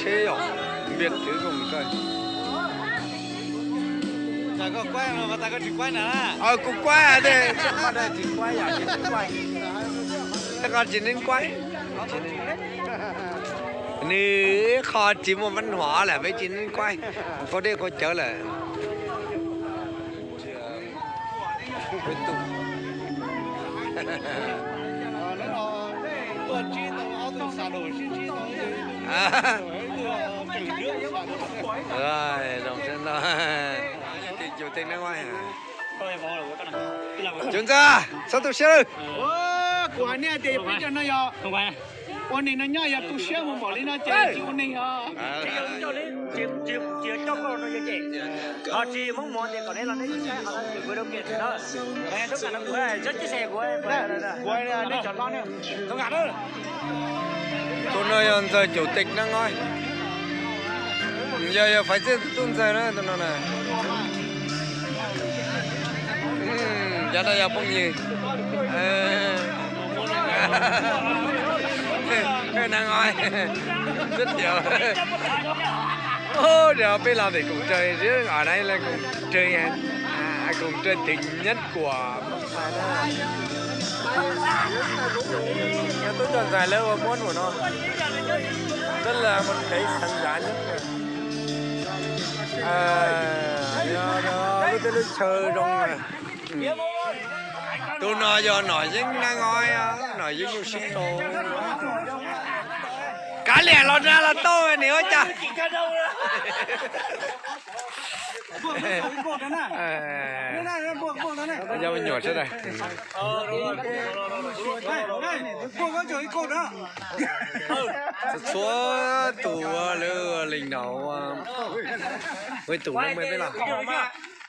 Thế yom, Việt chứ không sao. Kuv kuaj, tsis kuaj, tsis kuaj. Nws qho tsis muaj văn hóa lawm, peb tsis kuaj, qhov dej qhov cawv lawm. Cov ntxawg, txhob tu siab. Kuv hais nej tias peb cov no yog ua neeg no nyob yog tu siab mus npaum li no ces tsis ua neeg os. Ho tsis muab muag ces kom nej los nej ib saib qhov no kuv rau kiag tsis no. Tub kam no kuv tsob cib xe kuv nej cov hlob ne. Tus no yog ntxawg caum tes neeb os. Yog yog faiv txij tub ntxawg na tus no na. Cov no yog phooj ywg. Neeb os, tib tias peb los tim Koom Raws, Koom Raws, Koom Raws tim Nyab Kuam. Tub cov ntxhais lawv ua muab num no, rất là một cái sáng giá nhất. Lub teb lub chaw zoo. Tus no yog Nom Yeeb Neeb os, Nom Yeeb Nyuj Sib Tau. Kav liam los na los tau nim ua cas. Yog me nyuam sawv daws. Txhua txhua tus lawv li no, ua tus no me peb los.